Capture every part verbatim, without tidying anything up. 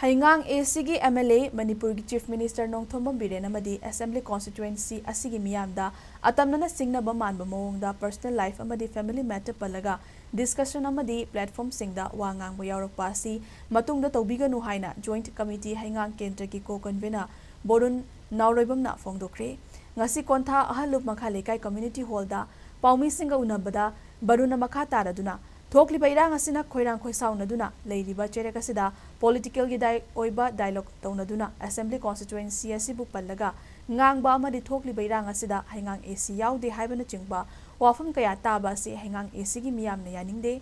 ꯍꯩꯉꯥꯡ ꯑꯦ ꯁꯤꯒꯤ M L A, ꯃꯅꯤꯄꯨꯔꯒꯤ chief minister Nongthombam Biren ꯑꯃꯗꯤ ꯑꯦꯁꯦꯝꯕ꯭ꯂꯤ ꯀꯣꯟꯁꯇꯤꯇ꯭ꯌꯨꯑꯦꯟꯁꯤ ꯑꯁꯤꯒꯤ ꯃꯤꯌꯥꯝꯗ ꯑꯇꯝꯅꯅ ꯁꯤꯡꯅꯕ ꯃꯥꯟꯕ ꯃꯑꯣꯡꯗ ꯄꯔꯁꯅꯦꯜ ꯂꯥꯏꯐ ꯑꯃꯗꯤ ꯐꯦꯃꯤꯂꯤ ꯃꯦꯇꯔ ꯄꯜꯂꯒ ꯗꯤꯁꯀꯁꯟ ꯑꯃꯗꯤ ꯄ꯭ꯂꯦꯠꯐꯣꯔꯝꯁꯤꯡꯗ ꯋꯥ ꯉꯥꯡꯕ ꯌꯥꯎꯔꯛꯄ ꯑꯁꯤ ꯃꯇꯨꯡꯗ ꯇꯧꯕꯤꯒꯅꯨ ꯍꯥꯏꯅ ꯖꯣꯏꯟꯠ ꯀꯃꯤꯇꯤ ꯍꯩꯉꯥꯡ ꯀꯦꯟꯗ꯭ꯔꯒꯤ ꯀꯣ ꯀꯟꯚꯤꯅꯔ ꯕꯣꯔꯨꯟ ꯅꯥꯎꯔꯣꯏꯕꯝꯅ ꯐꯣꯡꯗꯣꯛꯈ꯭ꯔꯦ꯫ ꯉꯁꯤ ꯀꯣꯟꯊꯥ ꯑꯍꯜ ꯂꯨꯞ ꯃꯈꯥ ꯂꯩꯀꯥꯏ ꯀꯝꯃ꯭ꯌꯨꯅꯤꯇꯤ ꯍꯣꯜꯗ ꯄꯥꯎꯃꯤꯁꯤꯡꯒ ꯎꯅꯕꯗ ꯕꯔꯨꯟꯅ ꯃꯈꯥ ꯇꯥꯔꯗꯨꯅ, ꯊꯣꯛꯂꯤꯕ ꯏꯔꯥꯡ ꯑꯁꯤꯅ ꯈꯣꯏꯔꯥꯡ ꯈꯣꯏꯁꯥꯎꯅꯗꯨꯅ ꯂꯩꯔꯤꯕ ꯆꯩꯔꯛ ꯑꯁꯤꯗ ꯄꯣꯂꯤꯇꯤꯀꯦꯜꯒꯤ ꯗꯥꯏ-, ꯑꯣꯏꯕ ꯗꯥꯏꯂꯣꯒ ꯇꯧꯅꯗꯨꯅ ꯑꯦꯁꯦꯝꯕ꯭ꯂꯤ ꯀꯣꯟꯁꯇꯤꯇ꯭ꯌꯨꯑꯦꯟꯁꯤ ꯑꯁꯤꯕꯨ ꯄꯜꯂꯒ ꯉꯥꯡꯕ ꯑꯃꯗꯤ ꯊꯣꯛꯂꯤꯕ ꯏꯔꯥꯡ ꯑꯁꯤꯗ ꯍꯩꯉꯥꯡ ꯑꯦ ꯁꯤ ꯌꯥꯎꯗꯦ ꯍꯥꯏꯕꯅꯆꯤꯡꯕ ꯋꯥꯐꯝ ꯀꯌꯥ ꯇꯥꯕ ꯑꯁꯤ ꯍꯩꯉꯥꯡ ꯑꯦ ꯁꯤꯒꯤ ꯃꯤꯌꯥꯝꯅ ꯌꯥꯅꯤꯡꯗꯦ꯫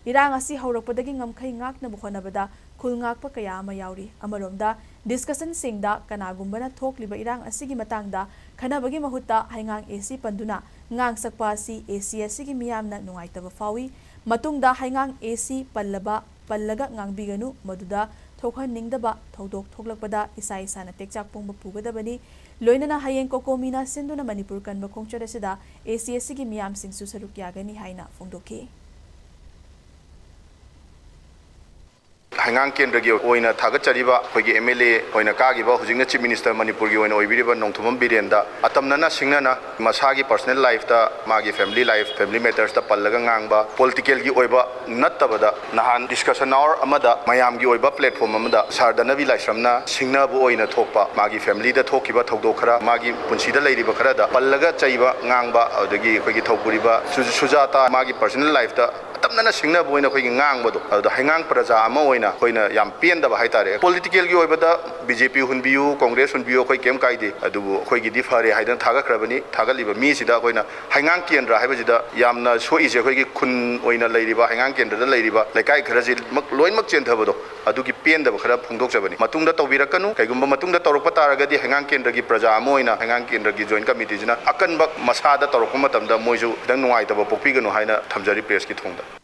ꯏꯔꯥꯡ ꯑꯁꯤ ꯍꯧꯔꯛꯄꯗꯒꯤ ꯉꯝꯈꯩ ꯉꯥꯛꯅꯕ ꯍꯣꯠꯅꯕꯗ ꯈꯨꯜ ꯉꯥꯛꯄ ꯀꯌꯥ ꯑꯃ ꯌꯥꯎꯔꯤ꯫ ꯑꯃꯔꯣꯝꯗ, ꯗꯤꯁꯀꯁꯟꯁꯤꯡꯗ ꯀꯅꯥꯒꯨꯝꯕꯅ ꯊꯣꯛꯂꯤꯕ ꯏꯔꯥꯡ ꯑꯁꯤꯒꯤ ꯃꯇꯥꯡꯗ ꯈꯟꯅꯕꯒꯤ ꯃꯍꯨꯠꯇ ꯍꯩꯉꯥꯡ ꯑꯦ ꯁꯤ ꯄꯟꯗꯨꯅ ꯉꯥꯡꯁꯛꯄ ꯑꯁꯤ ꯑꯦ ꯁꯤ ꯑꯁꯤꯒꯤ ꯃꯤꯌꯥꯝꯅ ꯅꯨꯡꯉꯥꯏꯇꯕ ꯐꯥꯎꯏ꯫ ꯃꯇꯨꯡꯗ ꯍꯩꯉꯥꯡ ꯑꯦ ꯁꯤ ꯄꯜꯂꯕ, ꯄꯜꯂꯒ ꯉꯥꯡꯕꯤꯒꯅꯨ, ꯃꯗꯨꯗ ꯊꯣꯛꯍꯟꯅꯤꯡꯗꯕ ꯊꯧꯗꯣꯛ ꯊꯣꯛꯂꯛꯄꯗ ꯏꯁꯥ ꯏꯁꯥꯅ ꯇꯦꯛꯆꯥꯛ ꯄꯣꯡꯕ ꯄꯨꯒꯗꯕꯅꯤ꯫ ꯂꯣꯏꯅꯅ ꯍꯌꯦꯡ ꯀꯣꯀꯣꯃꯤꯅ ꯁꯤꯟꯗꯨꯅ ꯃꯅꯤꯄꯨꯔ ꯀꯟꯕ ꯈꯣꯡꯆꯠ ꯑꯁꯤꯗ ꯑꯦ ꯁꯤ ꯑꯦꯁ ꯁꯤꯒꯤ ꯃꯤꯌꯥꯝꯁꯤꯡꯁꯨ ꯁꯔꯨꯛ ꯌꯥꯒꯅꯤ ꯍꯥꯏꯅ ꯐꯣꯡꯗꯣꯛꯈꯤ꯫ ꯍꯩꯉꯥꯡ ꯀꯦꯟꯗ꯭ꯔꯒꯤ ꯑꯣꯏꯅ ꯊꯥꯒꯠꯆꯔꯤꯕ ꯑꯩꯈꯣꯏꯒꯤ ꯑꯦꯝ ꯑꯦꯜ ꯑꯦ ꯑꯣꯏꯅ ꯀꯥꯈꯤꯕ, ꯍꯧꯖꯤꯛꯅ ꯆꯤꯐ ꯃꯤꯅꯤꯁꯇꯔ ꯃꯅꯤꯄꯨꯔꯒꯤ ꯑꯣꯏꯅ ꯑꯣꯏꯕꯤꯔꯤꯕ ꯅꯣꯡꯊꯣꯝꯕꯝ ꯕꯤꯔꯦꯟꯗ ꯑꯇꯝꯅꯅ ꯁꯤꯡꯅꯅ ꯃꯁꯥꯒꯤ ꯄꯔꯁꯅꯦꯜ ꯂꯥꯏꯐꯇ, ꯃꯥꯒꯤ ꯐꯦꯃꯤꯂꯤ ꯂꯥꯏꯐ, ꯐꯦꯃꯤꯂꯤ ꯃꯦꯇꯔꯁꯇ ꯄꯜꯂꯒ ꯉꯥꯡꯕ, ꯄꯣꯂꯤꯇꯤꯀꯦꯜꯒꯤ ꯑꯣꯏꯕ ꯅꯠꯇꯕꯗ ꯅꯍꯥꯟ ꯗꯤꯁꯀꯁꯟ ꯑꯋꯥꯔ ꯑꯃꯗ, ꯃꯌꯥꯝꯒꯤ ꯑꯣꯏꯕ ꯄ꯭ꯂꯦꯠꯐꯣꯝ ꯑꯃꯗ ꯁꯥꯔ ꯙꯅꯕꯤ ꯂꯥꯏꯁ꯭ꯔꯝꯅ ꯁꯤꯡꯅꯕ ꯑꯣꯏꯅ ꯊꯣꯛꯄ, ꯃꯥꯒꯤ ꯐꯦꯃꯤꯂꯤꯗ ꯊꯣꯛꯈꯤꯕ ꯊꯧꯗꯣꯛ ꯈꯔ, ꯃꯥꯒꯤ ꯄꯨꯟꯁꯤꯗ ꯂꯩꯔꯤꯕ ꯈꯔꯗ ꯄꯜꯂꯒ ꯆꯩꯕ ꯉꯥꯡꯕ, ꯑꯗꯨꯗꯒꯤ ꯑꯩꯈꯣꯏꯒꯤ ꯊꯧꯄꯨꯔꯤꯕ ꯁꯨ-, ꯁꯨꯖꯥꯇꯥ ꯃꯥꯒꯤ ꯄꯔꯁꯅꯦꯜ ꯂꯥꯏꯐꯇ ꯑꯇꯝꯅꯅ ꯁꯤꯡꯅꯕ ꯑꯣꯏꯅ ꯑꯩꯈꯣꯏꯒꯤ ꯉꯥꯡꯕꯗꯣ, ꯑꯗꯨꯗ ꯍꯩꯉꯥꯡ ꯄ꯭ꯔꯖꯥ ꯑꯃ ꯑꯣꯏꯅ ꯑꯩꯈꯣꯏꯅ ꯌꯥꯝ ꯄꯦꯟꯗꯕ ꯍꯥꯏꯇꯥꯔꯦ꯫ ꯄꯣꯂꯤꯇꯤꯀꯦꯜꯒꯤ ꯑꯣꯏꯕꯗ ꯕꯤ ꯖꯦ ꯄꯤ ꯍꯨꯟꯕꯤꯌꯨ, ꯀꯣꯡꯒ꯭ꯔꯦꯁ ꯍꯨꯟꯕꯤꯌꯨ, ꯑꯩꯈꯣꯏ ꯀꯩꯝ ꯀꯥꯏꯗꯦ, ꯑꯗꯨꯕꯨ ꯑꯩꯈꯣꯏꯒꯤꯗꯤ ꯐꯔꯦ ꯍꯥꯏꯗꯅ ꯊꯥꯒꯠꯈ꯭ꯔꯕꯅꯤ꯫ ꯊꯥꯒꯠꯂꯤꯕ ꯃꯤꯁꯤꯗ ꯑꯩꯈꯣꯏꯅ ꯍꯩꯉꯥꯡ ꯀꯦꯟꯗ꯭ꯔ ꯍꯥꯏꯕꯁꯤꯗ ꯌꯥꯝꯅ ꯁꯣꯛꯏꯁꯦ ꯑꯩꯈꯣꯏꯒꯤ ꯈꯨꯟ ꯑꯣꯏꯅ ꯂꯩꯔꯤꯕ, ꯍꯩꯉꯥꯡ ꯀꯦꯟꯗ꯭ꯔꯗ ꯂꯩꯔꯤꯕ ꯂꯩꯀꯥꯏ ꯈꯔꯁꯤꯃꯛ ꯂꯣꯏꯅꯃꯛ ꯆꯦꯟꯊꯕꯗꯣ, ꯑꯗꯨꯒꯤ ꯄꯦꯟꯗꯕ ꯈꯔ ꯐꯣꯡꯗꯣꯛꯆꯕꯅꯤ꯫ ꯃꯇꯨꯡꯗ ꯇꯧꯕꯤꯔꯛꯀꯅꯨ꯫ ꯀꯩꯒꯨꯝꯕ ꯃꯇꯨꯡꯗ ꯇꯧꯔꯛꯄ ꯇꯥꯔꯒꯗꯤ ꯍꯩꯉꯥꯡ ꯀꯦꯟꯗ꯭ꯔꯒꯤ ꯄ꯭ꯔꯖꯥ ꯑꯃ ꯑꯣꯏꯅ ꯍꯩꯉꯥꯡ ꯀꯦꯟꯗ꯭ꯔꯒꯤ ꯖꯣꯏꯟꯠ ꯀꯃꯤꯇꯤꯁꯤꯅ ꯑꯀꯟꯕ ꯃꯁꯥꯗ ꯇꯧꯔꯛꯄ ꯃꯇꯝꯗ ꯃꯣꯏꯁꯨ ꯈꯤꯇꯪ ꯅꯨꯡꯉꯥꯏꯇꯕ ꯄꯣꯛꯄꯤꯒꯅꯨ ꯍꯥꯏꯅ ꯊꯝꯖꯔꯤ ꯄ꯭ꯔꯦꯁꯀꯤ ꯊꯣꯡꯗ꯫